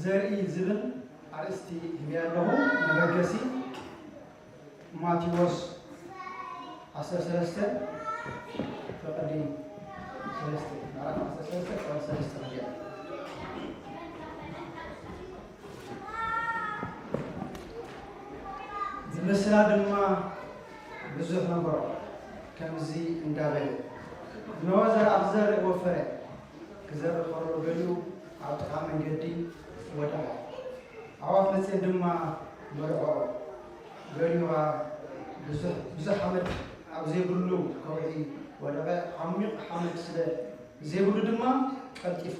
ዘርኢ ዝብል ኣርእስቲ ሂበያ ኣለኹ። መበገሲ ማቴዎስ ዓሰርተ ሰለስተ ፍቕዲ ሰለስተ፣ ምዕራፍ ዓሰርተ ሰለስተ ፍቕዲ ሰለስተ ሂበያ። ዝምስላ ድማ ብዙሕ ነበሮ። ከምዚ እንዳበለ፣ እነሆ ዘርኣ ክዘርእ ወፈረ። ክዘርእ ከሎ ገሊኡ ኣብ ጥቓ መንገዲ ወደቐ። ኣዕዋፍ መጺኤን ድማ በልዖኦ። ገሊኡ ኸኣ ብዙሕ፣ ብዙሕ ሓመድ ኣብ ዘይብሉ ከውሒ ወደቐ። ዓሚቕ ሓመድ ስለ ዘይብሉ ድማ ቀልጢፉ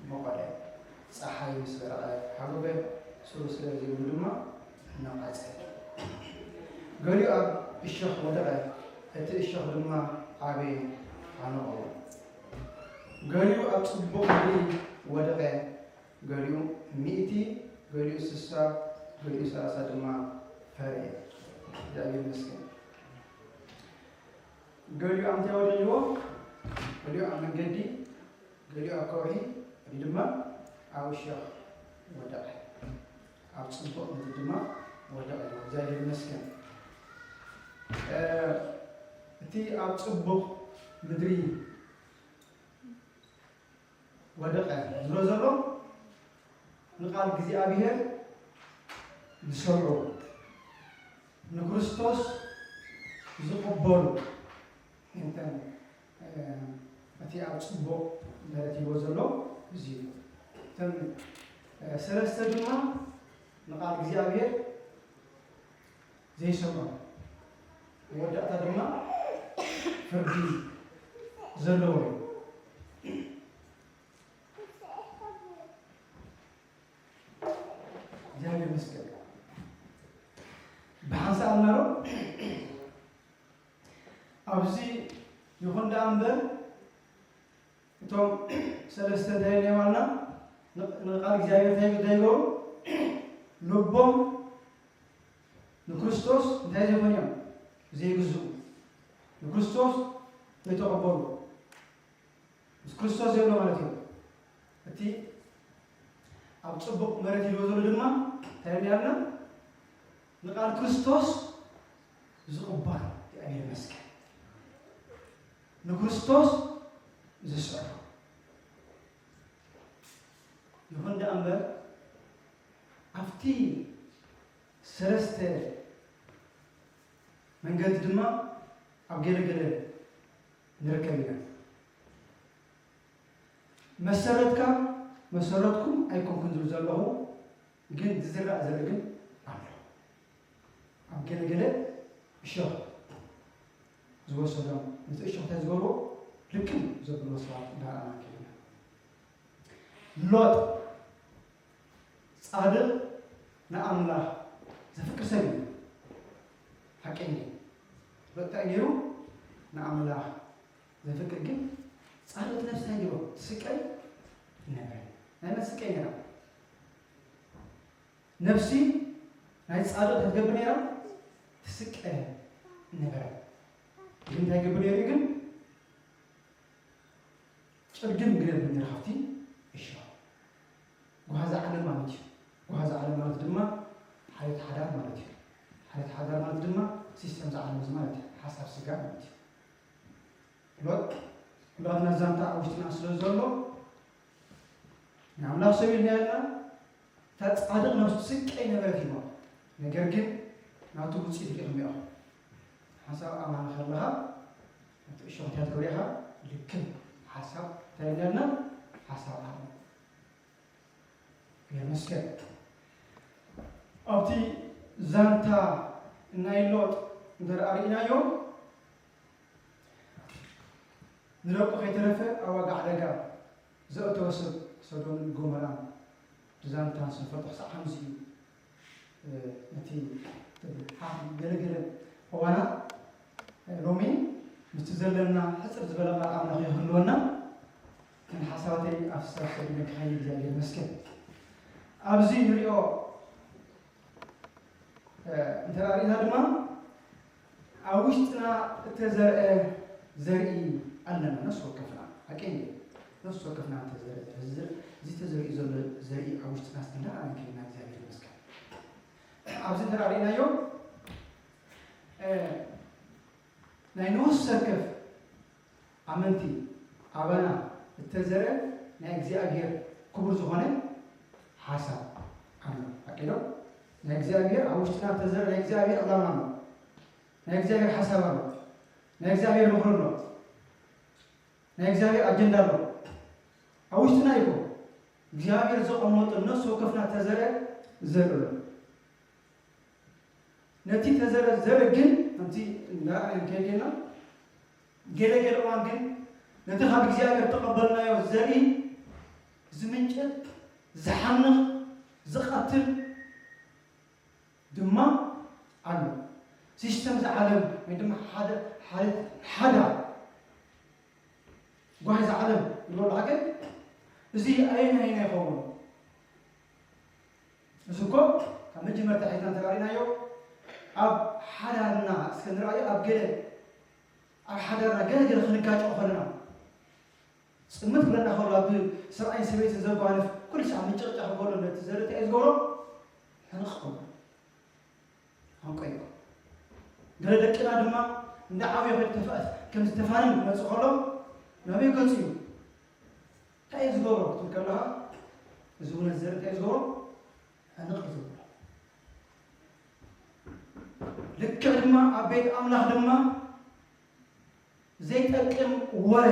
መቖለ። ጸሓይ ምስ በረቐ ሓጎገ፣ ሱሩ ስለ ዘይብሉ ድማ ነቐጸ። ገሊኡ ኣብ እሾኽ ወደቐ፣ እቲ እሾኽ ድማ ዓበየ፣ ሓነቖዎ። ገሊኡ ኣብ ጽቡቕ ምድሪ ወደቐ፣ ገሊኡ ሚእቲ፣ ገሊኡ ስሳ፣ ገሊኡ ሰላሳ ድማ ፈረየ። እግዚኣብሔር ይመስገን። ገሊኡ ኣብ እንታይ ወዲቕዎ? ገሊኡ ኣብ መንገዲ፣ ገሊኡ ኣብ ከውሒ፣ ገሊኡ ድማ ኣብ እሾኽ ወደቐ። ኣብ ጽቡቕ ምድሪ ድማ ወደቐ። እግዚኣብሔር ይመስገን። እ፣ እቲ ኣብ ጽቡቕ ምድሪ ወደቐ ዝብሎ ዘሎ ንቃል እግዚኣብሔር ዝሰምዑ፣ ንክርስቶስ ዝቕበሉ፣ እንተን፣ እ፣ እቲ ኣብ ጽቡቕ መሬት ሂቦ ዘሎ እዚ እዩ። እተን፣ እ፣ ሰለስተ ድማ ንቃል እግዚኣብሔር ዘይሰምዑ፣ መወዳእታ ድማ ፍርዲ ዘለዎ እዩ። እግዚኣብሔር ይመስገን። ብሓንሳእ ኣልናሮ ኣብዚ ይኹን ደኣ እምበር እቶም ሰለስተ እንታይ ኢልና ዋልና ን-፣ ንቃል እግዚኣብሔር እንታይ እንታይ ይገብሩ? ልቦም ንክርስቶስ እንታይ ዘይኮኑ እዮም? ዘይግዝኡ። ንክርስቶስ ዘይተቐበሉ። ምስ ክርስቶስ ዘሎ ማለት እዩ። እቲ ኣብ ጽቡቕ መሬት ሂልዎ ዘሎ ድማ እንታይ ኢልና? ንቃል ክርስቶስ ዝቕበል። እግዚኣብሔር ይመስገን። ንክርስቶስ ዝስዕሩ። ይኹን ደኣ እምበር ኣብቲ ሰለስተ መንገዲ ድማ ኣብ ገለ ገለ ንርከብ ኢና። መሰረትካ መሰረትኩም ኣይኮንኩን ዝብል ዘለኹ፣ ግን ዝዝራእ ዘርኢ ግን ኣሎ። ኣብ ገለ ገለ እሾኽ ዝወሰዶም፣ ነቲ እሾኽ እንታይ ዝገብርዎ ልክም ዘብልዎ ሰባት እንዳረኣና ከይድና። ሎጥ ጻድቕ ንኣምላኽ ዘፍቅር ሰብ እዩ። ሓቂ እንድዩ። ሎጥ እንታይ ነይሩ? ንኣምላኽ ዘፍቅር ግን ጻድቕ ነፍሲ እንታይ ነይሩ? ትስቀይ ነበረ። ናይ መን ትስቀይ ነይራ? ነፍሲ ናይ ጻድቕ እንታይ ትገብር ነይራ? ትስቀ ነበረ። ግን እንታይ ይገብር ነይሩ ግን? ጨልግም ይገብር ነይሩ ካብቲ እሾኽ። ጓሃ ዓለም ማለት እዩ። ጓሃ ዓለም ማለት ድማ ሓልዮት ሓዳር ማለት እዩ። ሓልዮት ሓዳር ማለት ድማ ሲስተም ዓለም እዚ ማለት እዩ። ሓሳብ ስጋ ማለት እዩ። ሎጥ ኩላትና ዛንታ ኣብ ውሽጥና ስለ ዘሎ ናይ ኣምላኽ ሰብ ኢልና ኢልና እታ ጻድቕ ነፍሱ ትስቀይ ነበረት ኢልዋ። ነገር ግን ናቱ ውጽኢት ርኢኹም ኢኹም። ሓሳብ ኣማን ከለኻ እቲ እሾኽ እንታይ ትገብር ኢኻ? ልክም ሓሳብ እንታይ ኢልና ሓሳብ ኣማን። የመስገን። ኣብቲ ዛንታ ናይ ሎጥ እንተ ደኣ ርኢናዮ፣ ንደቁ ከይተረፈ ኣብ ዋጋ ሓደጋ ዘእተወ ሰብ ሰዶምን ጎሞራን ብዛንታ ንፈልጦ ክሳዕ ከምዚ እዩ። እ፣ ነቲ ሓ-፣ ገለገለ እዋናት፣ እ፣ ሎሚ ምስቲ ዘለና ሕጽር ዝበለ ቃል ኣምላኽ ይህልወና። ግን ሓሳባተይ ኣብ ሳብ ሰዲነ ክኸይድ እግዚኣብሔር ይመስገን። ኣብዚ ንሪኦ፣ እ፣ እንተ ርኢና ድማ ኣብ ውሽጥና እተዘርአ ዘርኢ ኣለና፣ ነፍሲ ወከፍና። ሓቂ እንድዩ። ነፍሲ ወከፍና እንተዘርእ፣ እዚ ዘር-፣ እዚ ተዘሪኡ ዘሎ ዘርኢ ኣብ ውሽጥና እስከ እንዳረኣና ከይድና፣ እግዚኣብሔር ይመስገን። ኣብዚ እንተ ርኢናዮ፣ እ፣ ናይ ነፍሲ ወከፍ ኣመንቲ ኣባና እተዘርአ ናይ እግዚኣብሔር ክቡር ዝኾነ ሓሳብ ኣሎ። ሓቂ ዶ? ናይ እግዚኣብሔር ኣብ ውሽጥና እተዘርአ ናይ እግዚኣብሔር ዕላማ ኣሎ። ናይ እግዚኣብሔር ሓሳብ ኣሎ። ናይ እግዚኣብሔር ምኽሪ ኣሎ። ናይ እግዚኣብሔር ኣጀንዳ ኣሎ። ኣብ ውሽጥና እዩ እኮ እግዚኣብሔር ዘቐመጦ ነፍሲ ወከፍና እተዘርአ ዘርኢ ኣሎ። ነቲ እተዘርአ ዘርኢ ግን፣ ከምቲ እንዳረኣና ክንከይድ ጌርና፣ ገለ ገለ እዋን ግን ነቲ ካብ እግዚኣብሔር እተቐበልናዮ ዘርኢ ዝምንጭት፣ ዝሓንቕ፣ ዝቐትል ድማ ኣሎ። ሲስተም እዛ ዓለም ወይ ድማ ሓደ፣ ሓደ፣ ሓደ ጓሂ እዛ ዓለም ዝበሎ ሓቂ፣ እዚ ኣየናይና ይኸውን? እዚ እኮ ካብ መጀመርታ ሒዝና እንተራእናዮ፣ ኣብ ሓዳርና እስከ ንርኣዮ፣ ኣብ ገለ፣ ኣብ ሓዳርና ገለ ገለ ክንጋጨው ከለና፣ ጽምት ክብለና ከሎ፣ ኣብ ሰብኣይን ሰበይትን ዘጓንፍ ኩሉ ሰዓት ምጭቕጫቕ ከሎ፣ ነቲ ዘርኢ እንታይ እዩ ዝገብሮ? ሕንቕ ከሎ። ሓንቆ እዩ። ገለ ደቅና ድማ እንዳ ዓብዩ ከይተፋ-፣ ከም ዝተፋነን ክመጽእ ከሎ፣ ናበይ ገጹ እዩ? እንታይ እዩ ዝገብሮ ክትብል ከለኻ፣ እዚ እውነት ዘርኢ እንታይ እዩ ዝገብሮ? ሕንቕ እዩ ዝገብሮ። ልክዕ ድማ ኣብ ቤት ኣምላኽ ድማ ዘይጠቅም ወረ፣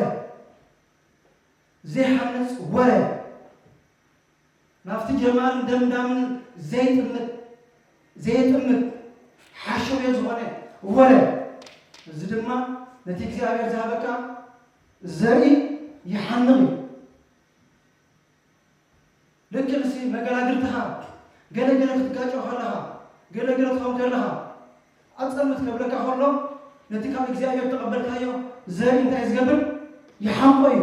ዘይሃንጽ ወረ፣ ናብቲ ጀማርን ደምዳምን ዘይጥምት፣ ዘየጥምት ሓሸውየ ዝኾነ ወረ፣ እዚ ድማ ነቲ እግዚኣብሔር ዝሃበካ ዘርኢ ይሓንቕ እዩ። ልክዕ ንሲ መገላግልትኻ ገለ ገለ ክትጋጨው ከለኻ፣ ገለ ገለ ትኸውን ከለኻ፣ ኣጸምት ከብለካ ከሎ፣ ነቲ ካብ እግዚኣብሔር ተቐበልካዮ ዘርኢ እንታይ ዝገብር? ይሓንቆ እዩ።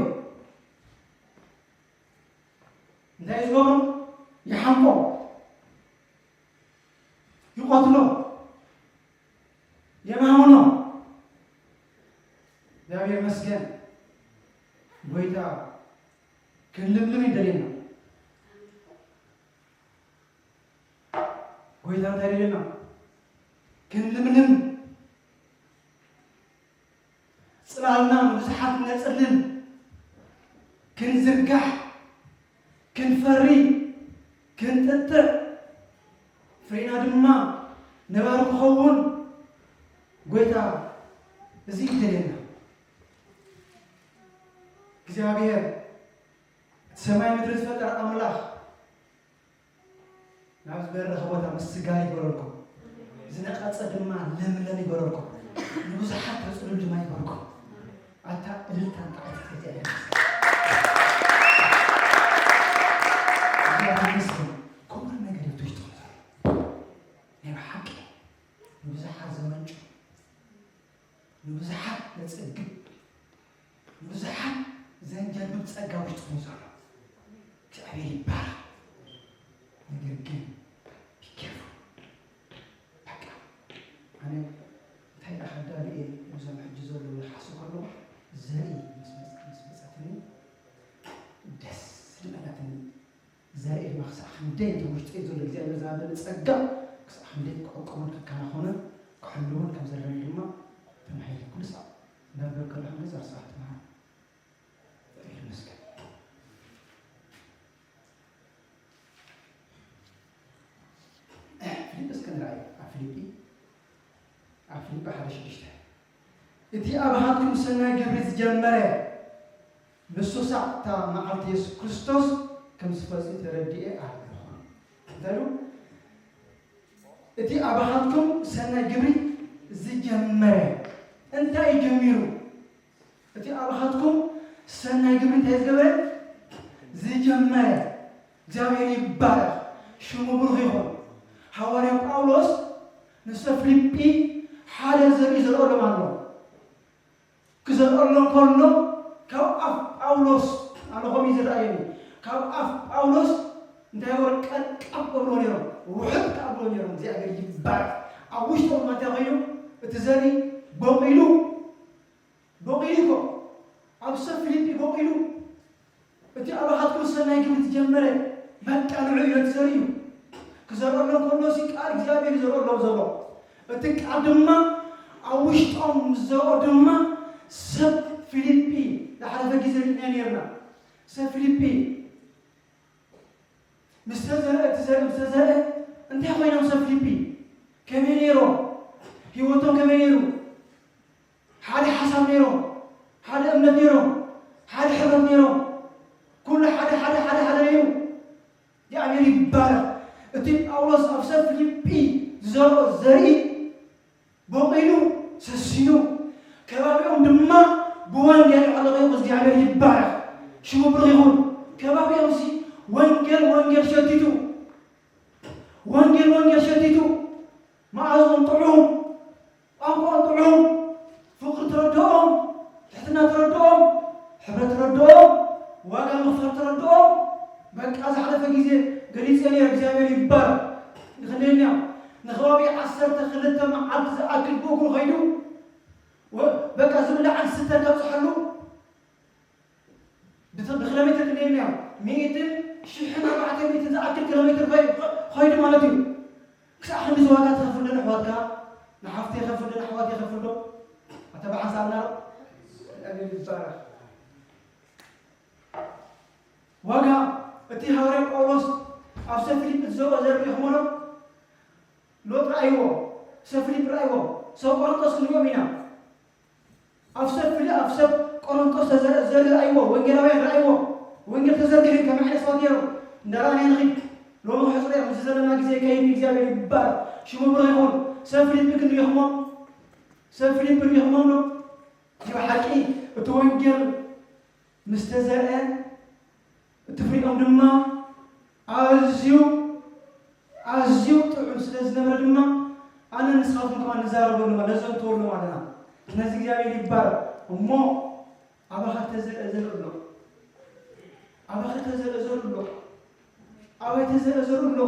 እንታይ እዩ ዝገብሮ? ይሓንቆ፣ ይቐትሎ፣ የማምኖ። እግዚኣብሔር ይመስገን። ጎይታ ክንልምልም ይደልየና። ጎይታ እንታይ ይደልየና? ክንልምልም፣ ጽላልና ንብዙሓት ነጽልል፣ ክንዝርጋሕ፣ ክንፈሪ፣ ክንጥጥዕ፣ ፍሬና ድማ ነባሪ ክኸውን ጎይታ እዚ ይደልየና። እግዚኣብሔር እቲ ሰማይ ምድሪ ዝፈጠረ ኣምላኽ ናብ ዝበረኸ ቦታ ምስጋር ይግበረልኩም። ዝነቐጸ ድማ ለምለም ይግበረልኩም። ንብዙሓት ተጽልሉ ድማ ይግበረልኩም። ኣታ እልልታን ጣዕትን ከዚኣ እያ። እግዚኣብሔር ይመስገን። ክቡር ነገር እዩ ውሽጥኹም ዘሎ። ናይ ብሓቂ ንብዙሓት ዘመንጩ፣ ንብዙሓት ዘጸግብ፣ ንብዙሓት ዘንጀልብብ ጸጋ ውሽጥኹም ዘሎ። እግዚኣብሔር ይባረኽ። ነገር ግን be careful። በቃ ኣነ እንታይ ደኣ ከዳሉ እየ፣ ነዞም ሕጂ ዘለዉ ይሓስብ ከለኹ ዘርኢ ምስ መጽ-፣ ምስ መጸትኒ ደስ ዝበላትኒ። ዘርኢ ድማ ክሳዕ ክንደይ እቲ ውሽጠይ ዘሎ እግዚኣብሔር ዝሃበኒ ጸጋ ክሳዕ ክንደይ ክዕቅቦን ክከናኸኖን ክሕልዎን ከም ዘለኒ ድማ ተማሂረ። ኩሉ ሳዕ እንዳንበብኩ ከለኹ ግን እዛ ስራሕ ትምሃር። እግዚኣብሔር ይመስገን። ፊልጵ እስከ ንርኣዮ። ኣብ ፊልጲ፣ ኣብ ፊልጲ ሓደ ሽዱሽተ፣ እቲ ኣብሃትኩም ሰናይ ግብሪ ዝጀመረ ንሱ ሳዕ እታ መዓልቲ የሱስ ክርስቶስ ከም ዝፈጽም ተረዲኤ ኣለኹ። እንታይ ኢሉ? እቲ ኣብሃትኩም ሰናይ ግብሪ ዝጀመረ እንታይ እዩ ጀሚሩ? እቲ ኣብሃትኩም ሰናይ ግብሪ እንታይ ዝገበረ? ዝጀመረ። እግዚኣብሔር ይባረኽ፣ ሽሙ ብሩኽ ይኹን። ሃዋርያ ጳውሎስ ንሰብ ፊልጲ ሓደ ዘርኢ ዘርኦሎም ኣሎ። ክዘርኦሎም ከሎ ካብ ኣፍ ጳውሎስ፣ ኣነ ከምኡ እዩ ዝረኣየኒ፣ ካብ ኣፍ ጳውሎስ እንታይ ወረ ቀልቀብ እብሎ ነይሮም፣ ውሕጥ ከኣ እብሎ ነይሮም። እግዚኣብሔር ይባረኽ። ኣብ ውሽጦም እንታይ ኮይኑ? እቲ ዘርኢ በቂሉ፣ በቂሉ እኮ ኣብ ሰብ ፊልጲ በቂሉ። እቲ ኣባኻትኩም ሰናይ ግብሪ ዝጀመረ፣ በቃ ንዑ እዩ ዘርኢ እዩ። ክዘርኦም ከሎ ሲ ቃል እግዚኣብሔር ይዘርኦም ዘሎ። እቲ ቃል ድማ ኣብ ውሽጦም ምስ ዘርኦ ድማ ሰብ ፊልጲ ዝሓለፈ ግዜ ርኢና ነርና። ሰብ ፊልጲ ምስ ተዘርአ፣ እቲ ዘርኢ ምስ ተዘርአ እንታይ ኮይኖም ሰብ ፊልጲ? ከመይ ነይሮም? ህይወቶም ከመይ ነይሩ? ሓደ ሓሳብ ነይሮም፣ ሓደ እምነት ነይሮም፣ ሓደ ሕብረት ነይሮም። ኩሉ ሓደ ሓደ ሓደ ሓደ ነይሩ። እግዚኣብሔር ይባረኽ። እቲ ጳውሎስ ኣብ ሰብ ፊልጲ ዝዘርኦ ዘርኢ በቂሉ ሰሲኑ፣ ከባቢኦም ድማ ብወንጌል ኣዕለቐ። እግዚኣብሔር ይባረኽ። ሽሙ ብሩኽ ይኹን። ከባቢኦም ሲ ወንጌል ወንጌል ሸቲቱ፣ ወንጌል ወንጌል ሸቲቱ፣ መኣዝኦም ጥዑም፣ ቋንቋኦም ጥዑም፣ ፍቕሪ ተረድኦም፣ ትሕትና ተረድኦም፣ ሕብረት ተረድኦም፣ ዋጋ ምኽፋል ተረድኦም። በቃ ዝሓለፈ ግዜ ገሊጸ ነይረ። እግዚኣብሔር ይባረኽ። ንኽንደየናዮ ንኸባቢ ዓሰርተ ክልተ መዓልቲ ዝኣክል ብእግሩ ኸይዱ፣ ወ-፣ በቃ ዝብላዕን ዝስተን ከብፅሓሉ ብት-፣ ብኪሎ ሜትር ክንደየናዮ ሚእትን ሽሕን ኣርባዕተ ሚእትን ዝኣክል ኪሎ ሜትር ኸይ-፣ ኸይዱ ማለት እዩ። ክሳዕ ክንዲ ዋጋ ትኸፍል ዶ ንኣሕዋትካ? ንሓፍቲ የኸፍል ዶ? ንኣሕዋት የኸፍል ዶ? ኣታ ብሓንሳብና ዶ? እግዚኣብሔር ይባረኽ። ዋጋ እቲ ሃዋርያ ጳውሎስ ኣብ ሰብ ፊልጲ ዝዘርኦ ዘርኢ ኢኹሞ ዶ? ሎጥ ረኣይዎ፣ ሰብ ፊልጲ ረኣይዎ፣ ሰብ ቆሮንቶስ ክንሪኦም ኢና። ኣብ ሰብ ፊል-፣ ኣብ ሰብ ቆሮንቶስ ተዘርአ ዘርኢ ረኣይዎ፣ ወንጌላውያን ረኣይዎ። ወንጌል ተዘርጊሑ ከመይ ዓይነት ሰባት ነይሮም? እንዳረኣና ንኺድ። ሎሚ ክሕጽሮ እዮም። ምስ ዘለና ግዜ ከይኒ እግዚኣብሔር ይባረኽ። ሽሙ ብሩኽ ይኹን። ሰብ ፊልጲ ክንሪኦኹሞ? ሰብ ፊልጲ ሪኦኹሞ ዶ? እቲ ብሓቂ እቲ ወንጌል ምስ ተዘርአ፣ እቲ ፍሪኦም ድማ ኣዝዩ፣ ኣዝዩ ጥዑም ስለ ዝነበረ ድማ ኣነ ንስኻትኩም ከኣ ንዛረበሉ፣ ነዘንትወሉ ኣለና። ስለዚ እግዚኣብሔር ይባረኽ። እሞ ኣባኻ ተዘርአ ዘርኢ ኣሎ። ኣባኺ ተዘርአ ዘርኢ ኣሎ። ኣባይ ተዘርአ ዘርኢ ኣሎ።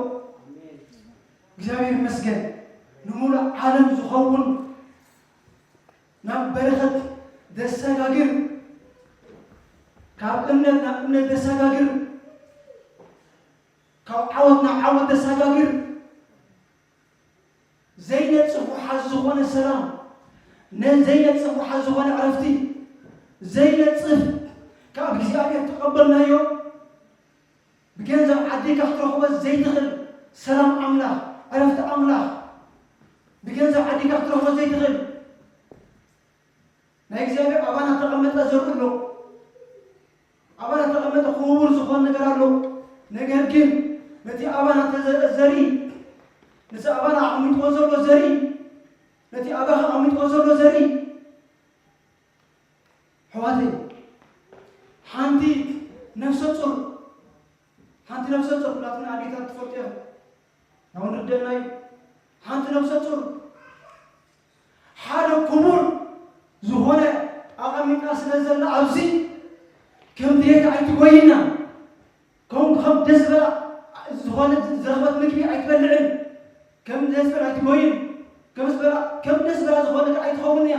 እግዚኣብሔር ይመስገን። ንሙሉእ ዓለም ዝኸውን ናብ በረኸት ዘሰጋግር፣ ካብ እምነት ናብ እምነት ዘሰጋግር፣ ካብ ዓወት ናብ ዓወት ዘሰጋግር፣ ዘይነጽፍ ወሓዚ ዝኾነ ሰላም፣ ነ-፣ ዘይነጽፍ ወሓዚ ዝኾነ ዕረፍቲ፣ ዘይነጽፍ ካብ እግዚኣብሔር ተቐበልናዮ፣ ብገንዘብ ዓዲካ ክትረኽቦ ዘይትኽእል ሰላም ኣምላኽ፣ ዕረፍቲ ኣምላኽ፣ ብገንዘብ ዓዲካ ክትረኽቦ ዘይትኽእል ናይ እግዚኣብሔር ኣባና ተቐመጠ ዘርኢ ኣሎ። ኣባና ተቐመጠ ክቡር ዝኾነ ነገር ኣሎ። ነገር ግን ነቲ ኣባና ተዘርአ ዘርኢ፣ ነቲ ኣባና ኣቐሚጥዎ ዘሎ ዘርኢ፣ ነቲ ኣባኻ ኣቐሚጥዎ ዘሎ ዘርኢ፣ ኣሕዋተይ፣ ሓንቲ ነፍሰ ጡር፣ ሓንቲ ነፍሰ ጡር፣ ኩላትና ኣዴታት ትፈልጡ ኢኹም። ናውን ርደና እዩ። ሓንቲ ነፍሰ ጡር ሓደ ክቡር ዝኾነ ኣቐሚጣ ስለ ዘላ ኣብዚ ከም ድሌት ኣይትጎይና። ከም፣ ከም ደስ ዝበላ ዝኾነ ዝረኸበት ምግቢ ኣይትበልዕን። ከም ደስ ዝበላ ኣይትጎይን። ከም ዝበላ፣ ከም ደስ ዝበላ ዝኾነ ነገር ኣይትኸውን እያ።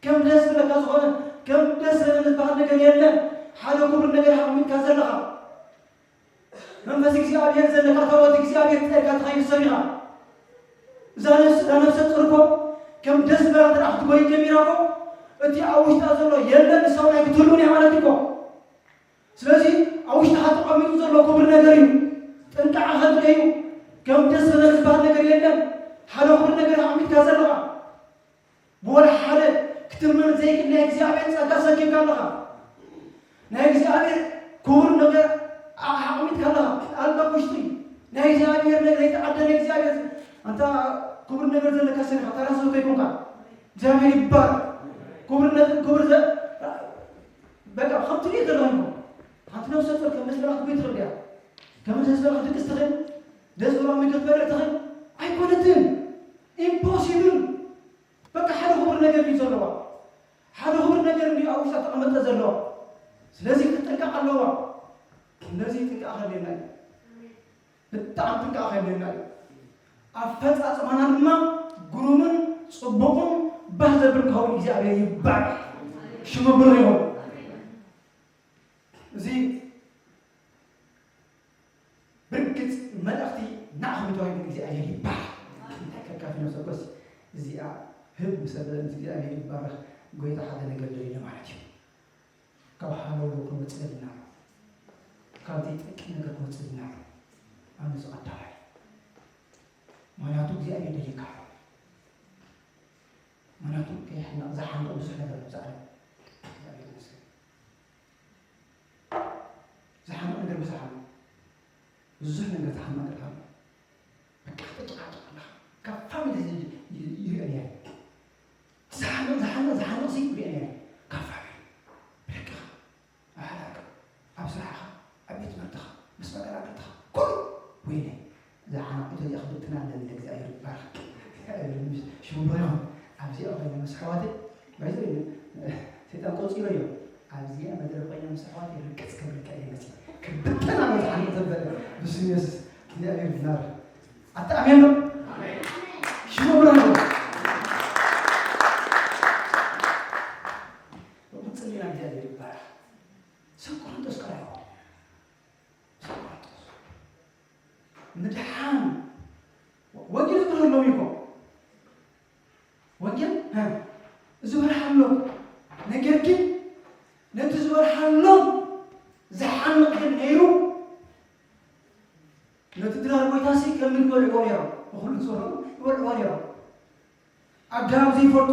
ከም ደስ ዝበለካ ዝኾነ፣ ከም ደስ ዝበለ ዝበሃል ነገር የለን። ሓደ ክቡር ነገር ኣቐሚጥካ ዘለኻ። መንፈስ እግዚኣብሔር ዘለካ ታቦት እግዚኣብሔር ጸርካ ትኸይድ ሰብ ኢኻ። እዛ ነፍስ፣ እዛ ነፍሰ ጡር እኮ ከም ደስ ዝበላ ጥራሕ ክትጎይ ጀሚራ እኮ፣ እቲ ኣብ ውሽጣ ዘሎ የለን፣ ንሳውን ኣይክትህልውን እያ ማለት እኮ። ስለዚ ኣብ ውሽጥኻ ተቐሚጡ ዘሎ ክቡር ነገር እዩ። ጥንቃቐ ከድልዮ እዩ። ከም ደስ ዝበለ ዝበሃል ነገር የለን። ሓደ ክቡር ነገር ኣቐሚጥካ ዘለኻ። ብወላ ሓደ ክትመን ዘይክእል ናይ እግዚኣብሔር ጸጋ ሰኪምካ ኣለኻ። ናይ እግዚኣብሔር ክቡር ነገር ኣ-፣ ኣቕሚጥካ ኣለኻ። ኣብ ውሽጢ ናይ እግዚኣብሔር ነገር ዘይተዓደለ እግዚኣብሔር፣ ኣንታ ክቡር ነገር ዘለካ ሰብ ኢኻ፣ ተራ ሰብ ከይኮንካ። እግዚኣብሔር ይባረክ። ክቡር ነ-፣ ክቡር ዘ-፣ በቃ፣ ከምቲ ድዩ ዘለኻ እኮ። ሓንቲ ነፍሰ ጡር ከም ደስ በላ ክትጎይ ትኽእል እያ። ከም ደስ በላ ክትድቅስ ትኽእል፣ ደስ በላ ምግቢ ክትበልዕ ትኽእል። ኣይኮነትን። ኢምፖሲብል። በቃ፣ ሓደ ክቡር ነገር እዩ ዘለዋ። ሓደ ክቡር ነገር እዩ ኣብ ውሽጣ ተቐመጠ ዘለዋ። ስለዚ ክትጥንቀቕ ኣለዋ። ስለዚ ጥንቃቐ ከድልየና እዩ። ብጣዕሚ ጥንቃቐ ከድልየና እዩ። ኣፈጻጽማና ድማ ግሩምን ጽቡቕን ባህ ዘብል ክኸውን እግዚኣብሔር ይባረክ። ሽሙ ብሩኽ ይኹን። እዚ ይባረኽ። እንታይ ከካፊ ነው ሰበስ እዚኣ ህብ ምስ በለ ምስ እግዚኣብሔር ይባረኽ። ጎይታ ሓደ ነገር ደሊሉ ማለት እዩ። ካብ ሃለውለው ክንወፅእ ደሊና ኣሎ። ካብ ዘይጠቅም ነገር ክንወፅእ ደሊና ኣሎ። ኣነ እዚ ቀዳማይ። ምኽንያቱ እግዚኣብሔር ደሊካ ኣሎ። ምኽንያቱ ከይሕነቕ ዝሓንቕ ብዙሕ ነገር ነው ዝዓለም። እግዚኣብሔር ይመስገን። ዝሓንቕ ነገር ብዙሕ ኣሎ። ብዙሕ ነገር ዝሓንቕ ነገር ኣሎ። በቃ ትጨቃጨቅ ኣለኻ። ካብ ፋሚሊ ይርአ ነይረ። ዝሓንቕ ዝሓንቕ ዝሓንቕ ሲ ይርአ ነይረ። ካብ ፋሚሊ ብደቅኻ፣ ኣብ ሓዳርካ፣ ኣብ ስራሕኻ፣ ኣብ ቤት ትምህርትኻ፣ ምስ መቀላቅልትኻ ኩሉ ወይነ ዝሓንቕ እቶ እዚኣ ክብትና ኣለኒ። እግዚኣብሔር ይባረኽ። ሽሙ ብሩኽ ይኹን። ኣብዚኣ ኮይነ ምስ ኣሕዋተይ ባይዘ ሰይጣን ቆፂሮ እዮም። ኣብዚኣ መድረኽ ኮይነ ምስ ኣሕዋተይ ርቅፅ ክብልካ እየ መፅእ። ክብተና መፅሓን ተበለ ብስም የሱስ እግዚኣብሔር ይባረኽ። ኣታ ኣሜን ነው። ሽሙ ብሩኽ ይኹን። ብቁፅልና እግዚኣብሔር ይባረኽ። ሰብ ቆሮንቶስ ቀራዮ ሰብ ቆሮንቶስ ምድሓን ወንጌል ዝበርሃሎም እኮ ወንጌል እ፣ ዝበርሃሎም። ነገር ግን ነቲ ዝበርሃሎም ዝሓንቕ ግን ነይሩ። ነቲ ድራር ጎይታሲ ከም ምግቢ ይበልዕዎ ነይሮም። ንኹሉ ዝሰርሑ ይበልዕዎ ነይሮም። ኣዳም ዘይፈልጡ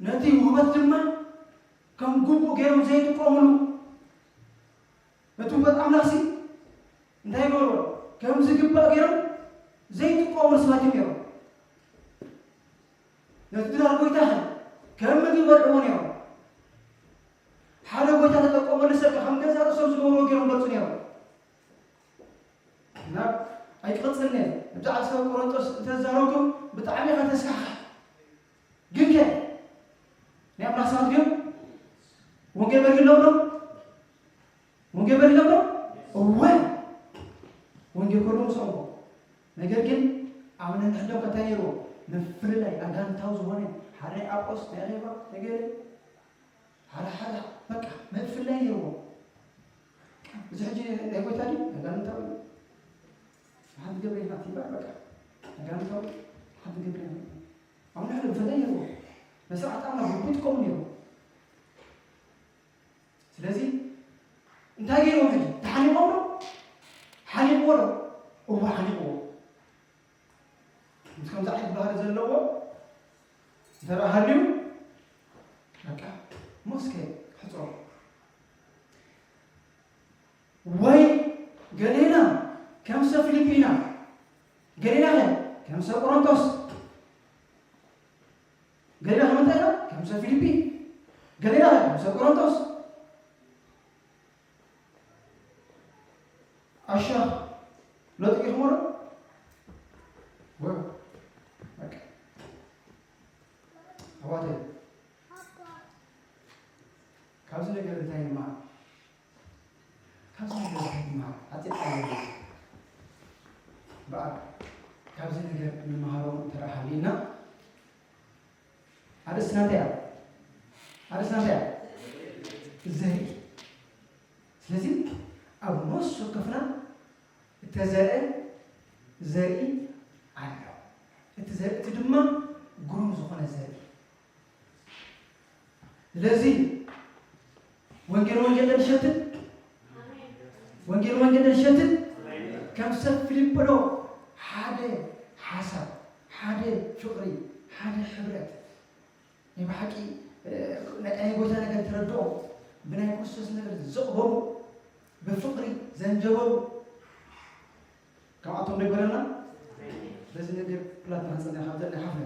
ነቲ ውህበት ድማ ከም ግቡእ ገይሮም ዘይጥቀሙሉ፣ ነቲ ውህበት ኣምላኽሲ እንታይ ይገብርዎ? ከም ዝግባእ ገይሮም ዘይጥቀሙሉ ሰባት እዮም ነይሮም። ነቲ ድራር ጎይታ ከም ምግቢ ይበልዕዎ ነይሮም። ሓደ ጎይታ ተጠቀመሉ ሰብ ከም ገዛ ርእሶም ዝገብርዎ ገይሮም በልፁ ነይሮም። ናብ ኣይቅጽልነ ብዛዕባ ሰብ ቆሮንጦስ እንተዛረብኩም ብጣዕሚ ኢኻ ተስካሕካ። ግን ከ ናይ ኣምላኽ ሰባት ግን ወንጌል በሪህሎም ዶ? ወንጌል በሪህሎም ዶ? እወ፣ ወንጌል ከሎ ሰምዖ። ነገር ግን ኣብ ነንሕዶም እንታይ ነይርዎ? ምፍልላይ ኣጋንንታዊ ዝኾነ ሓደ ናይ ኣቆስ ናይ ሌባ ነገር ሓደ ሓደ በቃ ምፍልላይ ነይርዎ። እዚ ሕጂ ናይ ጎይታ ድዩ? ኣጋንንታዊ ሓንቲ ገብረ ናት ይባል በቃ ኣጋንንታዊ ሓንቲ ገብረ ናት። ኣብ ንሕዶ ብፍላይ ነይርዎ። መስርዓት ኣምላኽ ብግቡእ ይጥቀሙ ነይሩ። ስለዚ እንታይ ገይርዎ ሕጂ? ተሓኒቆም ዶ? ሓኒቅዎ ዶ? እዎ ሓኒቅዎ። ምስ ከምዚ ዓይነት ባህሪ ዘለዎ እንተ ደኣ ሃልዩ በቃ ሞስከ ሕጽሮ። ወይ ገሌና ከም ሰብ ፊልጲ ኢና፣ ገሌና ኸ ከም ሰብ ቆሮንቶስ፣ ገሌና ከም እንታይ ኢና? ከም ሰብ ፊልጲ፣ ገሌና ኸ ከም ሰብ ቆሮንቶስ። ኣሻ ለጥቂኹሞ ዶ? ወ-፣ በቃ። ኣሕዋተይ፣ ካብዚ ነገር እንታይ ንመሃር? ካብዚ ነገር እንታይ ንመሃር? ኣጽቂቕካ ኣለና። እምበኣር፣ ካብዚ ነገር ንመሃሮ እንተ ደኣ ሃሊና፣ ኣርእስትና እንታይ እያ? ኣርእስትና እንታይ እያ? ዘርኢ። ስለዚ ኣብ ነፍሲ ወከፍና እተዘርአ ዘርኢ ኣሎ። እቲ ዘርኢ እቲ ድማ ግሩም ዝኾነ ዘርኢ። ስለዚ ወንጌል ወንጌል ንሸትት፣ ወንጌል ወንጌል ንሸትት፣ ከም ሰብ ፊልጶ ዶ ሓደ ሓሳብ፣ ሓደ ፍቕሪ፣ ሓደ ሕብረት ናይ ብሓቂ፣ እ፣ ናይ ናይ ጎይታ ነገር ተረድኦም፣ ብናይ ክርስቶስ ነገር ዘቕበቡ፣ ብፍቕሪ ዘንጀበቡ፣ ካብኣቶም ዶ ይግበረና? በዚ ነገር ኩላትና ክንጸንዕ ካብ ዘለና ሓፍነ።